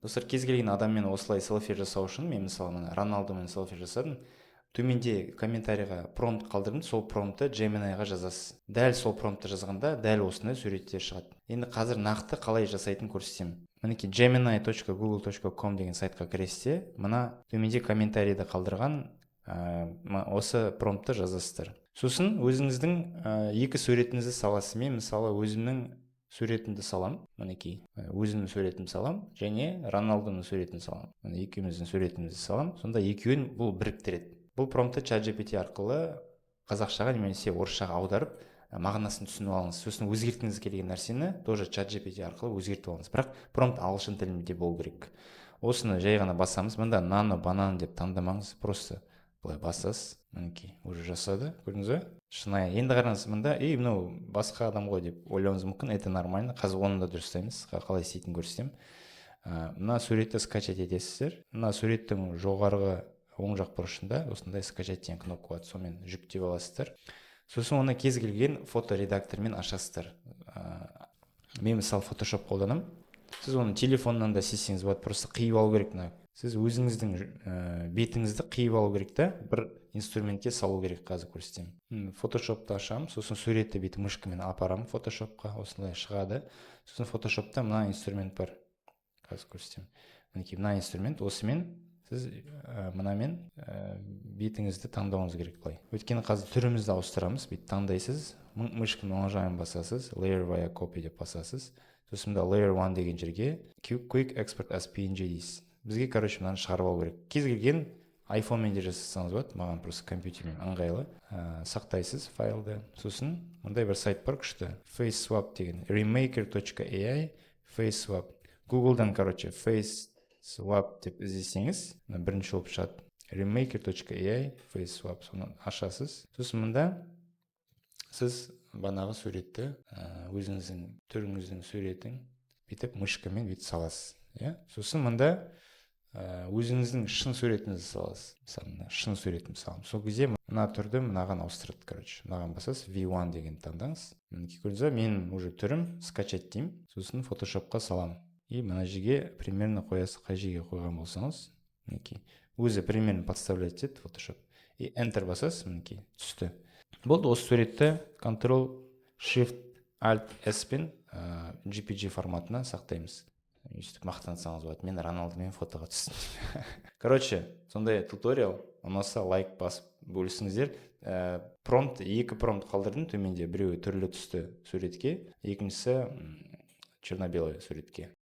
Достар, кез келген адаммен осылай селфи жасау үшін, мен, мысалы, мына Роналдомен селфи жасадым, төменде комментарийға промпт қалдырдым. Сол промптты Gemini-ға жазасыз. Дәл сол промптты жазғанда, дәл осындай суреттер шығады. Енді қазір нақты қалай жасайтынын көрсетемін. Мінекей, gemini.google.com деген сайтқа кіресіз де, мына төменде комментарийді қалдырған осы промптты жазасыздар. Сосын өзіңіздің екі суретіңізді саласыз. Мен, мысалы, өзімнің суретімді салам. Мінекей, өзімнің суретімді салам және Роналдоның суретін салам. Міне, екеуміздің суретімізді салам. Сонда екеуін бұл біріктіреді. Бұл промптты ChatGPT арқылы қазақшаға немесе орысшаға аударып, мағынасын түсініп алыңыз. Сосын өзгерткіңіз келген нәрсені тоже ChatGPT арқылы өзгертіп алыңыз, бірақ промпт ағылшын тілінде болу керек. Осыны жай ғана басамыз. Мында нано банан деп таңдамаңыз, просто былай басасыз. Мінекей, уже жасады, көрдіңіз ба? Шынайы. Енді қараңыз, мында: «Ей, мынау басқа адам ғой», – деп ойлауыңыз мүмкін. Это нормально, қазір оны да дұрыстаймыз, қалай істейтінін көрсетемін. Мына суретті скачать етесіздер. Мына суреттің жоғарғы оң жақ бұрышында осындай «Скачать» деген кнопка болады, сонымен жүктеп аласыздар. Сосын оны кез келген фоторедактормен ашасыздар. Мен, мысалы, Фотошоп қолданамын. Сіз оны телефоннан да істесеңіз болады. Просто қиып алу керек. Мына сіз өзіңіздің бетіңізді қиып алу керек та, бір инструментке салу керек. Қазір көрсетемін. Фотошопты ашамын, сосын суретті бүйтіп мышкамен апарамын Фотошопқа, осылай шығады. Сосын Фотошопта мына инструмент бар, қазір көрсетемін. Мінекей, мына инструмент. Осымен сіз мынамен бетіңізді таңдауыңыз керек былай, өйткені қазір түрімізді ауыстырамыз. Бүйтіп таңдайсыз, мышканың оң жағын басасыз, «Layer via copy» деп басасыз. Сосын мында «Layer one» деген жерге «Quick export as PNG» дейсіз. Бізге, короче, мынаны шығарып алу керек. Кез келген айфонмен де жасасаңыз болады, маған просто компьютермен ыңғайлы. Сақтайсыз файлды. Сосын мындай бір сайт бар күшті, face swap деген, remaker.ai face swap. Гуглдан, короче, face swap деп іздесеңіз, мына бірінші болып шығады, remaker.ai face swap. Соны ашасыз. Сосын мында сіз банағы суретті, өзіңіздің түріңіздің суретін бүйтіп мышкамен бүйтіп саласыз, иә. Сосын мында өзіңіздің шын суретіңізді саласыз. Мысалы, мына шын суретімді саламын. Сол кезде мына түрді мынаған ауыстырады. Короче, мынаған басасыз, V1 дегенді таңдаңыз. Мінекей, көрдіңіз ба, менің уже түрім. «Скачать» деймін. Сосын Фотошопқа саламын и мына жерге примерно қоясыз, қай жерге қойған болсаңыз. Мінекей, өзі примерно подставлять етеді Фотошоп. И Enter басасыз. Мінекей, түсті, болды. Осы суретті Ctrl Shift Alt S пен JPG форматына сақтаймыз. Өйстіп мақтансаңыз болады: «Мен Роналдомен фотоға түстім». Короче, сондай туториал. Ұнаса, лайк басып, бөлісіңіздер. Промпт, екі промпт қалдырдым төменде: біреуі түрлі түсті суретке, екіншісі черно белый суретке.